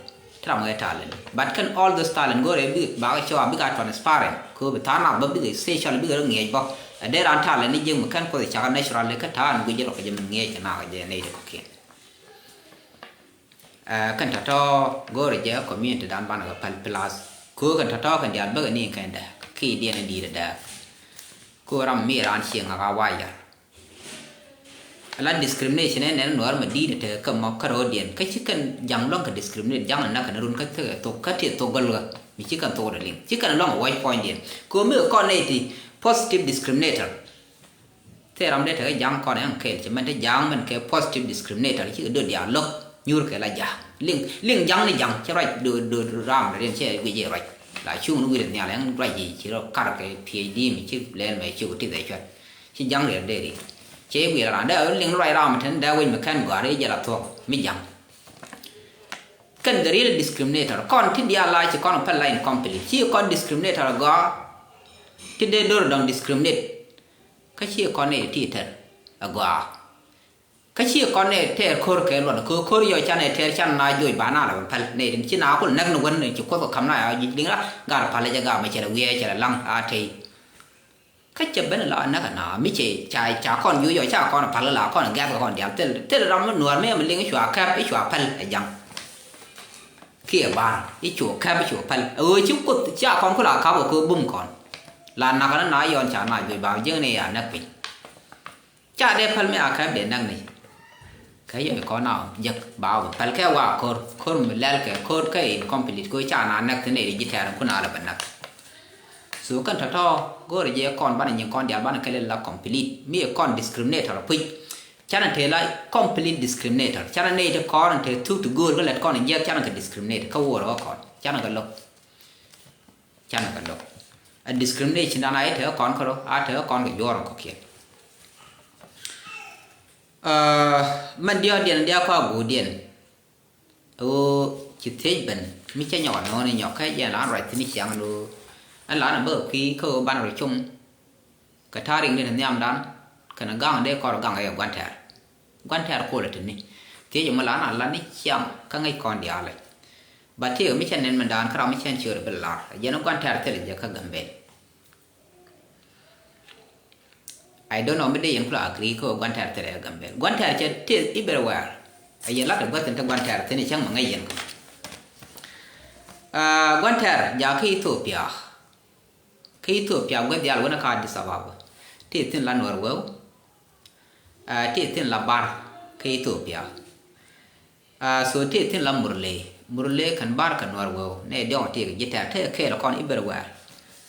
Ti ram ɛ talent but kɛn all those talent go̱rɛ bi bakɛ cɔa bika transparent kɛ bi tha̱a̱ŋ nath bä bikɛ social bikɛ rɔ ŋiɛc bä. Ɛ dee ran talent ni jiäk mi kɛn Kuoth ɛ cakɛ natural kä ta̱a̱n guic jɛ rɔ kɛ jɛ mi ŋiɛc kɛ nath kɛ jɛ nɛy ti kɔ̱kiɛn. Kɛn tɔ̱tɔ̱ go̱rɛ jɛ community dan banɛ kɛ päl plus kɛ kɛn tɔ̱tɔ̱ kɛn diaal bäkɛ ni kɛn dääk ki diɛn in di̱i̱t ɛ dääk. Kɛ ram mi ran cieŋ ŋa̱k a wayar. Ala discrimination ɛ nɛn nuɔr ma di̱i̱t ɛ te kä mɔ kä ro̱o̱diɛn kä ci kɛn ja̱ŋ luäŋ kɛ discriminate ja̱ŋ ɛ nak kɛn run kä thok kä tiɛ thok gɔl ɣä mi ci kɛn thok dɛ liŋ ci kɛn luäŋ ɛ wac puɔ̱nydiɛn. Kɛ ɣöö mi kɛ kɔn nɛy ti positive discriminator. Thil ram dee tekɛ ja̱ŋ kɔn ɛn kɛɛl cɛ mɛn te ja̱ŋ mɛn kɛ positive discriminator cikɛ döt diaal lo̱k nyuur kɛ la ja̱a̱k. Liŋ liŋ ja̱ŋ ni ja̱ŋ cɛ ruac döt döt ram dee riɛn cɛ guic i̱ ruac. La cuŋ ni wi̱i̱ nhial ɛn ruac ji̱ ci rɔ kar kɛ PhD mi ci lɛɛl mɛ ci wä tith ɛ cuat. Ci ja̱ŋ riɛl dee riɛl cɛ i̱ guic la ram dee liŋ ruac ram mɛ ten dee wec mɛ kɛn gɔ̱a̱r i̱ jɛ la thuɔ̱k mi ja̱ŋ. Kɛn the real discriminator kɔn ti diaal la ci kɔn pɛl la incomplete ci kɔn discriminator gɔaa. Ti dee dor dɔŋ discriminate. Kä ci kɔn nɛy ti tɛr a gɔaa. Kä ci kɔn nɛy tɛɛr ko̱r kɛ luɔt kɛ ko̱r yɔ canɛ tɛɛr can na joc ba na la bɛ pɛl nɛy tin ci na kul näk ni wän ci kuoth kɛ kam na ya ji̱ liŋ la gar pal jɛ gam cɛ lɛ wiɛɛ cɛ lɛ laŋ a tɛy. Kä cɛ ben la näk na mi cɛ ca ca kɔn joc yɔ ca kɔn pal la kɔn gɛth kɛ kɔn dial thil thil ram mi nuɔr mi mi liŋ cua kɛp cua pɛl ɛ jaŋ. Kiɛ bar i̱ cu kɛp i̱ cu päl ɛ ɣöö ci kuoth ca kɔn ku la kap ɛ kɛ bum kɔn. La nakä ni na yɔn ca na juɔc ba jiäkni ya näk piny. Ca dee päl mi a kɛp dee näk ni. Kɛ yɔc kɔn a jek ba wä päl kɛ wa ko̱r ko̱r mi lɛl kɛ ko̱r kɛ incomplete kɛ ɣöö ca na näk thin ɛ ji̱ tɛɛr in kun a lɛ bɛ näk. So kɛn tɔ̱tɔ̱ go̱o̱rɛ jɛ kɔn banɛ nyin kɔn diaal banɛ kɛlɛ la complete mi kɔn discriminator puc. Canɛ te la complete discriminator canɛ nɛy ti kɔn te thuk ti go̱o̱r kä lɛt kɔn jiɛk canɛ kɛ discriminate kä wo̱o̱rɛ kä kɔn canɛ kɛ lo̱k. Canɛ kɛ lo̱k. A discrimination dan a i̱ te kä kɔn kärɔ a te kä kɔn kɛ juɔ̱ɔ̱r kɔ̱kiɛn. Mɛn diɔ̱ɔ̱kdiɛn diaal kɔa guudiɛn. Ɣöö ci thiec ben mi cä nyɔk anɔɔni nyɔk kä jɛn la an ruac thi̱n ciaŋ lo̱o̱. Ɛn la an bä kui̱ kä ɣöö banɛ rɔ com. Kɛ ta̱a̱ riŋ ni ti nhiamdan kɛnɛ gaŋ dee kɔr gaŋ ɛ gua̱n tɛɛr. Gua̱n tɛɛr kolɛ ti ni thiec ɛmɔ la an a la ni ciaŋ kä ŋäc kɔn diaal ɛ. Ba tëëk mi cä nɛn mɛndan kä ram mi cä ɛn ciöör ɛ bi lar ɛ jɛn gua̱n tɛɛr thilɛ jɛ kä Gambel. I don't know mi dee yɛn kula agree kä gua̱n tɛɛr thilɛ ɛ Gambel gua̱n tɛɛr cɛ tëë everywhere. Ɛ yɛn lat ɛ gua̱thin te gua̱n tɛɛr thin ɛ cäŋ mɛ ŋäc yɛn kä. Gua̱n tɛɛr jakä Ethiopia. Kä Ethiopia gua̱th diaal wänä kä Addis Ababa. Tëë thin la Nuɛr Weu. Tëë thin la Bar kä Ethiopia. So tëë thin la Murle Murle kɛn Bar kɛ Nuɛr Weu nɛ diɔ̱k tëë kɛ ji̱ tɛɛr tëë kɛɛl kɔn everywhere.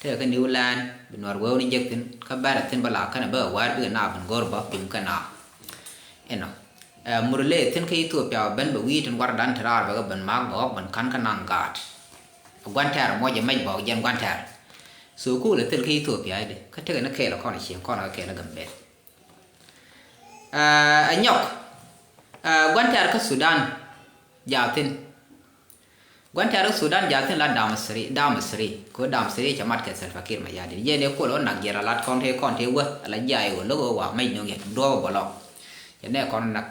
Tëë kä New Land bi Nuɛr Weu ni jek thin kä bɛr thin bä la kɛn bä wäär bikɛ na bin go̱r bä pim kɛ na. Inɔ Murle thin kä Ethiopia bä ben bɛ wi̱i̱ tin wardan ti raar bɛ kɛ ben mak bɛ ɣɔk ben ka̱n kä naŋ gaat. Gua̱n tɛɛr muɔc ɛ mɛc bɔɔk jɛn gua̱n tɛɛr. So kulɛ thil kä Ethiopia idɛ kä tekɛ ni kɛɛl kɔn cieŋ kɔn kä kɛɛl Gambel. Ɛ nyɔk gua̱n tɛɛr kä Sudan. Jathin gua̱n tɛɛr kä Sudan jathin la Damasri Damasri ko Damasri cɛ mat kɛ Salva Kiir Mayardit yɛn ɛ kol ɔ nak jiɛn la lat kɔn te kɔn te wä ala jiay wä lo̱k ɔ wa mɛc nuŋ yɛ duɔɔk bɔlɔk. Cɛ nɛ kɔn nak.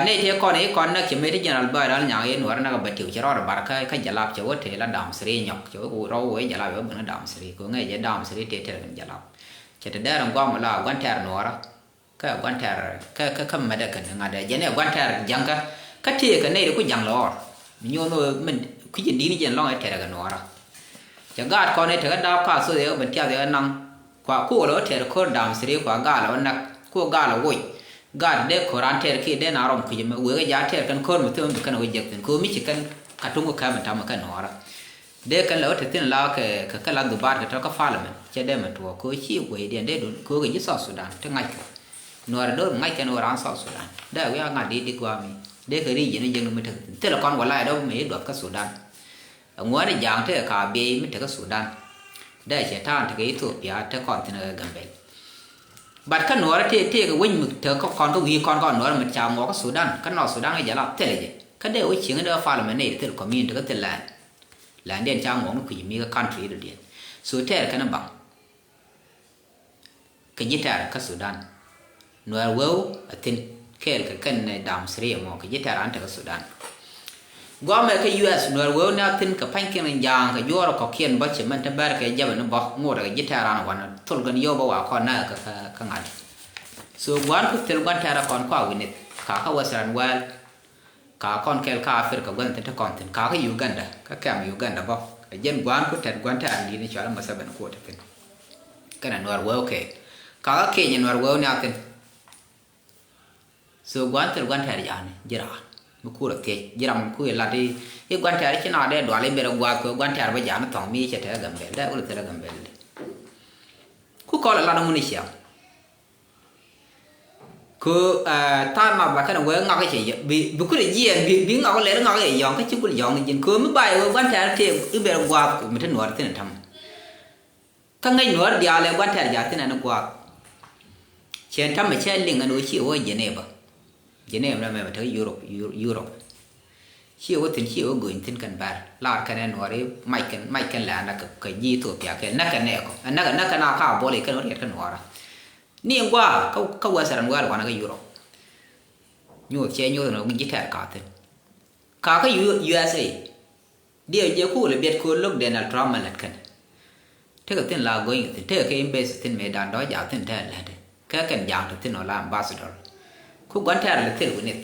Nɛy tëë kɔn i̱ kɔn näk cɛ mëë ti General Bai Dal Nyaŋ i̱ Nuɔɔrä näk a bɛ tiw cɛ rɔɔdɛ bar kä kä Jalap cɛ wä tëë la Damasri nyɔk cɛ wä rɔw wä i̱ Jalap i̱ wä bä ni Damasri kɛ wä ŋäc jɛ Damasri tëë tɛr kɛn Jalap. Cɛ te dɛɛr in guam la gua̱n tɛɛr Nuɔɔrä kä gua̱n tɛɛr kä kä kä mɛt ɛ kɛn ŋa̱t ɛ jɛn ɛ gua̱n tɛɛr ja̱ŋkä kä tëë kɛ nɛy ti ku ja̱ŋ lɛ ɣɔr. Mi nyuɔn wä min kui̱c in di̱t ni jɛn lɔŋ ɛ tɛr kɛ Nuɔɔrä. Cɛ gaat kɔn i̱ tekɛ daap ka thok yɛ kɛ ben tiath yɛ kɛ naŋ. Kua koolɛ wä tɛɛr ko̱r Damasri kua gaalɛ wä näk ko̱ gaalɛ woc. Gaat dee ko̱r an tɛɛr kiɛ dee na rɔm kui̱c ɛmɛ wëë kɛ jaat tɛɛr kɛn ko̱r mi thok ɛmɛ bi kɛn wä jek thi̱n ko̱ mi ci kɛn ka tuŋ kɛ kɛm ɛn tamɛ kɛn Nuɔɔrä. Dee kɛn lɛ wä te thi̱n la kɛ kɛ kɛ la dhubaat kɛ tɔ̱ kä parliament cɛ dee mɛ tuɔɔk ko̱ ci gueydiɛn dee dun ko̱ kɛ ji̱ South Sudan te ŋa̱ckɛ. Nuɔɔrɛ do̱r ŋa̱ckɛ ni wä raan South Sudan dee wiak ŋa̱t di di gua̱a̱mi dee kɛ ri̱c yɛn wä jek ni mi tek thi̱n thilɛ kɔn wä la yɛ dee wä mɛ i̱ duɔth kä Sudan. Ɛŋuɛ̈ni ja̱a̱ŋ tekɛ ka biey mi tekɛ Sudan. Dee cɛ ta̱a̱n tekɛ Ethiopia te kɔn thi̱n kɛ Gambel. But kä Nuɔɔrä tëë tëëkɛ wec mi tekɛ kɔn kä wi̱i̱ kɔn kɔn Nuɔɔrä mi ca ŋuɔk kä Sudan kä North Sudan kä Jalap thilɛ jɛ kä dee wec cieŋ dee wä parliament nɛy thil community kä thil land. Landdiɛn ca ŋuɔk ni kui̱c mi kä country dɔ̱diɛn. So tɛɛr kɛn baŋ. Kɛ ji̱ tɛ̈r kä Sudan. Nuɛɛr weu a thi̱n kɛɛl kɛ kɛn Damasri ɛmɔ kɛ ji̱ tɛ̈r an te kä Sudan. Gɔmɛ kä U S Nuɛɛr weu ni a thi̱n kɛ pa̱nykiɛn in ja̱a̱ŋ kɛ juɔɔr kɔ̱kiɛn bä cɛ mɛn te bɛr kɛ jabɛ ni bä ŋot kɛ ji̱ tɛ̈r an wanɛ thol gɛn yio̱w bä wa kɔn näk kä kä ŋa̱t. So gua̱n ku thil gua̱n tɛ̈r a kɔn kua wi̱nith kakä Western world. Ka kɔn kɛl kä Africa gua̱n thi̱n te kɔn thi̱n kakä Uganda kä kɛm Uganda bä. Ɛ jɛn gua̱n ku tɛt gua̱n tɛ̈r in di̱t ni cual Museveni kuɔt te thi̱n. Kɛnɛ Nuɛɛr weu kɛɛl kakä Kenya Nuɛɛr weu ni a thi̱n. So gua̱n thil gua̱n tɛɛr ja̱a̱ni ji̱ raan mi kur a thiec ji̱ ram mi kur ilat i̱ gua̱n tɛɛr ci na dee dual i̱ ber a gua̱a̱th kɛ gua̱n tɛɛr bä ja̱a̱ni thɔŋ mi cɛ tɛɛ Gambɛl dee wul thil a Gambɛl di. Ku kɔl a lat ŋun i̱ ciaŋ. Ku tha̱a̱n nath la kɛn a wee ŋak i̱ cɛ yɔ̱ŋ bi kur a jiɛɛn bi ŋak i̱ lɛr ŋak i̱ yɔ̱ŋ kä ci gul yɔ̱ŋ ji̱n ku mi bay wee gua̱n tɛɛr tëë i̱ ber a gua̱a̱th mi te nuɔɔr thi̱n a ta̱m. Kä ŋäc nuɔɔr diaal ɛ gua̱n tɛɛr ja̱a̱ thi̱n ɛn ɛ gua̱a̱th. Cɛ ta̱mɛ cɛ liŋ ɛn ɣöö ciɛ wä Geneva. Geneva nɛ mɛmɛ te Europe, Europe. Ciɛ wä thi̱n ciɛ wä göny thi̱n kɛn bɛr lar kɛn ɛ nuɔɔri mac kɛn mac kɛn lɛ anɛ kɛ ji̱ Ethiopia kɛ näk kɛn nɛ kɔ ɛ näk ɛ näk kɛn a ka bol ikɛn wä riɛt kɛ nuɔɔra. Ni in gua̱a̱ kä Western world wanɛ kɛ Europe. Nyuuth cɛ nyuuth nɔ ji̱ tɛɛr ka thi̱n. Ka kä U S A. Diɛ jɛ kul biɛt kul lo̱k Donald Trump mɛ lät kɛn. Tekɛ thi̱n la go̱ny kɛ thi̱n tekɛ kɛ embassy thi̱n mëë dan dɔ̱ jaak thi̱n tɛn lät. Kɛ kɛn jaak te thi̱n ɔ la ambassador. Ku gua̱n tɛɛr lɛ thil wi̱nith.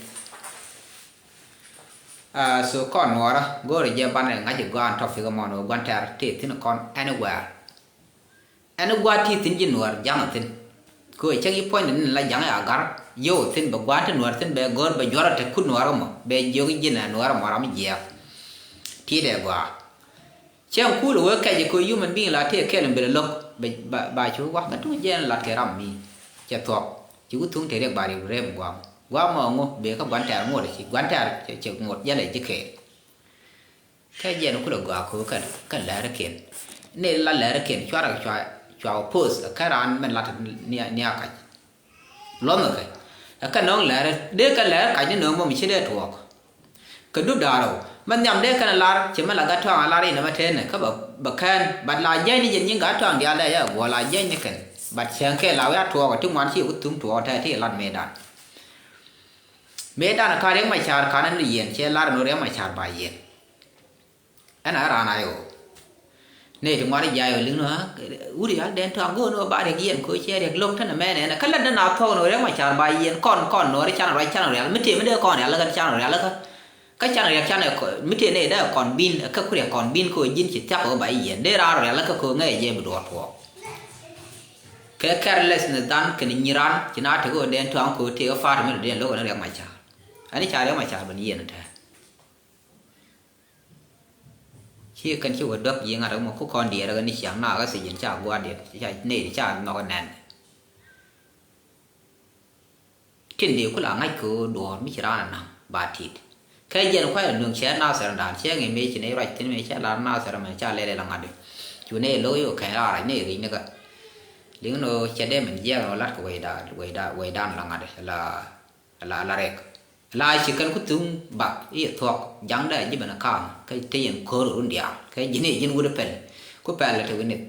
So kɔn nuɔɔrä go̱o̱rɛ jɛ banɛ ŋa̱c ɛ gɔaan topic ɛmɔn ɣöö gua̱n tɛɛr tëë thi̱n kɔn anywhere. Ɛn gua̱a̱th ti thi̱n ji̱ nuäär ja̱ŋ thi̱n. Kɛ ɣöö cäŋ ji̱ puɔ̱nydɛ ni la ja̱ŋ a ga̱r yio̱w thi̱n bɛ gua̱a̱th ti nuäär thi̱n bɛ go̱r bɛ juɔ̱r a te kut nuäär ɛmɔ bɛ jiök ji̱n ɛ nuäär ɛmɔ ram jiɛɛk. Ti̱i̱t ɛ gɔaa. Cäŋ kuul ɛ wee kɛc kɛ ɣöö human being la tëë kɛl in bɛ lɛ lo̱k ba cu wak kä tuŋ jɛɛn lat kɛ ram mi cɛ thuɔ̱k ci wä thuŋ te riɛk ba riɛk rɛm gua̱a̱m gua̱a̱m ɔ ŋu bee kä gua̱n tɛɛr ŋot ci gua̱n tɛɛr cɛ ŋot jälɛ ji̱ kɛɛl. Kä jɛn kulɛ gɔaa ko̱ kä kä lɛrikiɛn ni la lɛrikiɛn cuarɛ cua cua oppose kä raan min lat ni a kac. Luɔmɛ kɛ kä nɔŋ lɛri dee kä lɛri kac ni nööŋ mɔ mi ci dee tuɔɔk. Kɛ dup da̱a̱r rɛw mɛ nhiam dee kɛn lar ci mɛ la gat tuaŋ a lar inɛ mɛ tënɛ kä bɛ kɛn bat la jiɛc ni jɛn nyin gat tuaŋ diaal dee ya guɔ la jiɛc ni kɛn bat cäŋ kɛ la wiaa tuɔɔk ti ŋuan ci ku thuŋ tuɔɔk tɛ ti lat mëëdan. Mëëdan ka riɛk mɛ ca̱r kanɛ ni yiɛn cɛ lar ni riɛk mɛ ca̱r ba yiɛn. Ɛn a raan a yɔ. Nɛy ti ŋuan i̱ jiay ɔ li̱ŋ ni ɣä wut rial dɛn tɔ̱ a go̱o̱n ɣä ba riɛk yɛn ko̱ cɛ riɛk lo̱k tän ɛmɛn ɛn kä lät den a thuɔ̱k ni ɣä riɛk ma ca̱r ba yɛn kɔn kɔn nuɔ̱ɔ̱ri can ruac can rial mi tëë mi dee kɔn rial kä can rial kä. Kä can riɛk can mi tëë nɛy dee kɔn bi̱n kä ku riɛk kɔn bi̱n ko̱ ji̱n ci thiak ɣä ba yɛn dee raan rial kä ko̱ ŋäc jɛ bi duɔɔr tuɔɔk. Kɛ carelessness dan kɛn nyiran ci na tek ɣä dɛn tɔ̱ an ko̱ tëë ɣä pa̱a̱t mi dee lo̱k ɛn riɛk ma ca̱r. Ɛn i̱ ca riɛk ma ca̱r ben yɛn tɛ̱̈ɛ̱̈. Ci kɛn ci wä duäk ji̱ ŋa̱t ɛmɔ ku kɔn diɛɛr ɛ ni ciaŋ na ɣä thiec in ca gua̱a̱r diɛn ca nɛy ca nhɔk ɛ nɛn. Tin dee ku la ŋa̱c kɛ ɣöö duɔ̱ɔ̱r mi ci raan ɛ na̱ŋ ba tit. Kɛ jɛn kua̱c ɛ nöŋ cɛ nathɛr dan cɛ ŋi̱i̱c mëë ci nɛy ruac thi̱n mëë cɛ lar nathɛr mɛ ca lɛl ɛ la ŋa̱t. Cu nɛy lo̱k yo̱o̱ kɛn raar rac nɛy ri̱c ni kä. Liŋ ni ɣöö cɛ dee min jiɛɛk ɛ ɣöö la̱t kɛ wecdan wecdan la ŋa̱t ɛ la ɛ la rɛk. La ci kɛn ku thuŋ bak i̱ thuɔ̱k ja̱ŋdɛ ji̱ ben ka̱a̱ŋ kä te yɛn ko̱r run diaal kä ji̱n i̱ ji̱n wut pɛl ku pɛl te wi̱nith.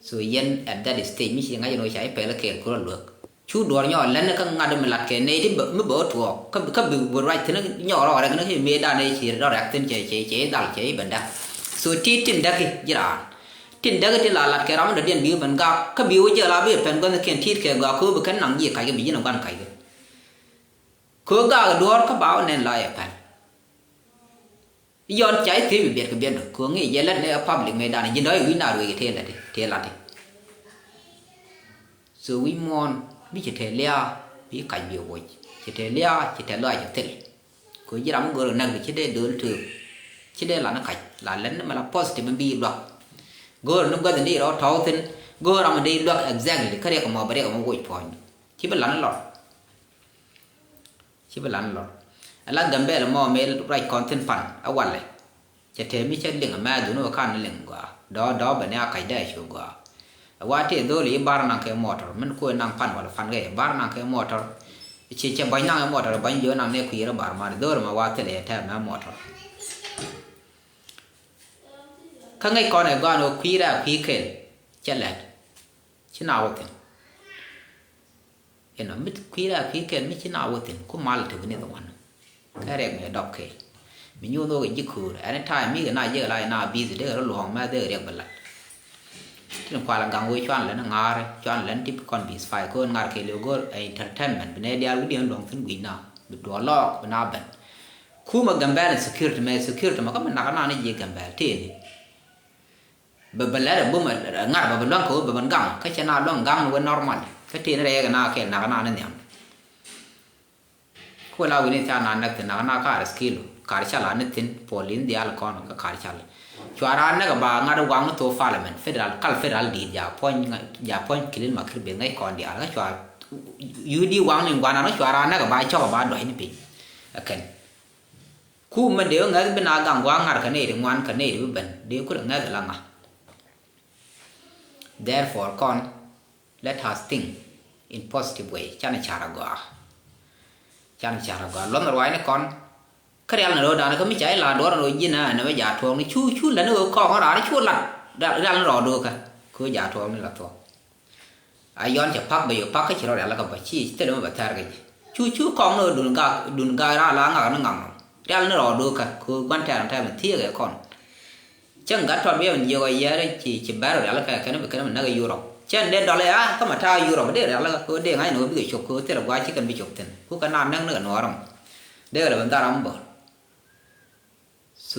So yɛn at that stage mi ci ŋa̱c ɛn ɣöö ca i̱ pɛl kɛɛl ko̱r a luäk cu duɔ̱ɔ̱r nyɔɔk lɛn kä ŋa̱t mi lat kɛ nɛy ti mi bɛ wä tuɔɔk kä bi bi ruac thi̱n nyɔɔk rɔɔk rɛk ni mëëdan ëë ci rɔ rɛk thi̱n cɛ cɛ cɛ i̱ dhal cɛ i̱ ben däk. So ti tin däk i̱ ji̱ raan tin däk i̱ tin la lat kɛ ram mi dɔ̱diɛn bi ben gak kä bi wä jiɛl a bi pɛn gua̱thnikiɛn ti̱i̱t kɛ gak ko̱ bi kɛn naŋ ji̱ kac kɛ bi ji̱n ɛ gua̱n kac kɛ. Kɛ ɣöö gak duɔ̱ɔ̱r kä ba wä nɛn la yɛ päl. Yɔn ca i̱ thiec bi biɛt kɛ biɛt dɔ̱ kɛ ɣöö ŋi̱i̱c jɛ lät ni ɛ public mëë danɛ ji̱n dɔ̱ i̱ wi̱c na ruëëc tëë lät tëë lät i̱. So wi̱c muɔ̱ɔ̱n bi ci tɛɛ lia̱a̱ bi kac bi woc ci tɛɛ lia̱a̱ ci tɛɛ lɔaac ci thil. Kɛ ɣöö ji̱ ram mi go̱o̱r kɛ näk bi ci dee do̱l tööp ci dee lan i̱ kac la lät ni mɛ la positive mi bi i̱ luak. Go̱o̱r ni gua̱th in dee rɔ tɔ̱w thi̱n go̱o̱r ram in dee i̱ luak exactly kä riɛk ɛmɔ bɛ riɛk ɛmɔ woc puɔ̱ny. Ci bi lan i̱ lɔr. Ci bi lan lɔr. Ala Gambɛl mɔ mëë ruac kɔn thi̱n pan a walɛ. Cɛ tɛɛ mi cɛ liŋ a mɛth duni wä kan liŋ gɔaa dɔɔ dɔɔ bɛ ni a kac dee cu gɔaa. A wa tëë dho̱l i̱ bar naŋ kɛ mɔtɔr min kuɛ naŋ pan wala pan kɛ bar naŋ kɛ mɔtɔr. Ci cɛ bɔny naŋ kɛ mɔtɔr bɔny jiɔ naŋ ni kui̱ rɛ bar man dho̱l ma wa thilɛ yɛ tɛɛ mɛ mɔtɔr. Kä ŋäc kɔn ɛ gɔaan wä kui̱ rɛ a kui̱ kɛl cɛ lɛt. Ci na wä thi̱n. Inɔ mi kui̱ rɛɛk kui̱ kɛl mi ci na wä thi̱n ku mal te wi̱ni the one. Kɛ rɛk mi dɔk kɛ mi nyuuth wä kɛ ji̱ köör any time mi kɛ na jiɛk la ina bi̱th dee rɔ luɔ̱ɔ̱ŋ mɛ dee riɛk bɛ lat. Tin kual gaŋ wee cuan lɛn ŋa̱a̱r cuan lɛn ti kɔn bi̱th fay kɔn ŋa̱r kɛ liw go̱r ɛ entertainment bi nɛ diaal wi̱diɛn luɔ̱ŋ thi̱n gui̱c na bi duɔl lɔɔk bi na ben. Kumɛ Gambɛl security mɛ security mɛ kä mi nak na ni ji̱ Gambɛl tëëni. Bɛ bɛ lɛr ɛ bum ɛ ŋar bɛ bɛ luaŋ kɛ wä bɛ bɛn gaŋ kä cɛ na luaŋ gaŋ ni wä normal kä tëë ni rɛy kɛ na kɛ nak na ni nhiam. Ku la wi̱ni ca na näk thi̱n na na kar skill kar cal a ni thi̱n police diaal kɔn kä kar cal. Cua ra näk ba ŋa̱t waŋ ni thok parliament federal kal federal di̱i̱t ja puɔ̱ny ja puɔ̱ny kilin ma kir ben ŋäc kɔn diaal kä cua yudi waŋ ni guanan cua ra näk ba cɔk ba duɔ̱c ni piny. Ɛ kɛn. Ku mɛ dee ŋäth bi na gaŋ gua̱a̱ŋ ŋa̱r kɛ nɛy ti ŋuan kɛ nɛy ti bi ben dee kulɛ ŋäth la ŋa. Therefore kɔn let us think in positive way. Canɛ car a gɔaa. Canɛ car a gɔaa luɔth ni ruaacni kɔn. Kä rial ni ro̱o̱dan kä mi ca i̱ la duɔr ni ro̱o̱ ji̱n a ni mɛ ja tuɔɔk ni cu cu lät ni ɣöö kɔɔk ɣän raan cu lat rial ni rɔɔdu kä. Kɛ ɣöö ja tuɔɔk ni la thuɔɔk. A yɔn cɛ pak bɛ yɔ pak kä ci rɔ rial kä bä ci thilɛ mɛ bɛ thɛr kɛ ji̱. Cu cu kɔŋ ni dun gak dun gak ran la ŋak ni ŋak nɔ. Rial ni rɔ do kä ku guan tɛr tɛr mi thiek kɛ kɔn. Cäŋ gat tɔt bi ɛmɛ jiɛk ɔ yɛɛr ci ci bɛr rial kɛ kɛn bi kɛn mi näk Yurop. Cɛn dee dɔl ya kä ma ta̱a̱ Yurop dee rial kä dee ŋa̱c ni wä bikɛ cop kɛ thilɛ gua̱a̱c ci kɛn bi cop thin. Ku kɛ na näk ni kɛ nuɔɔr ɛmɔ. Dee kɛ lɛ bi dhar ram bä.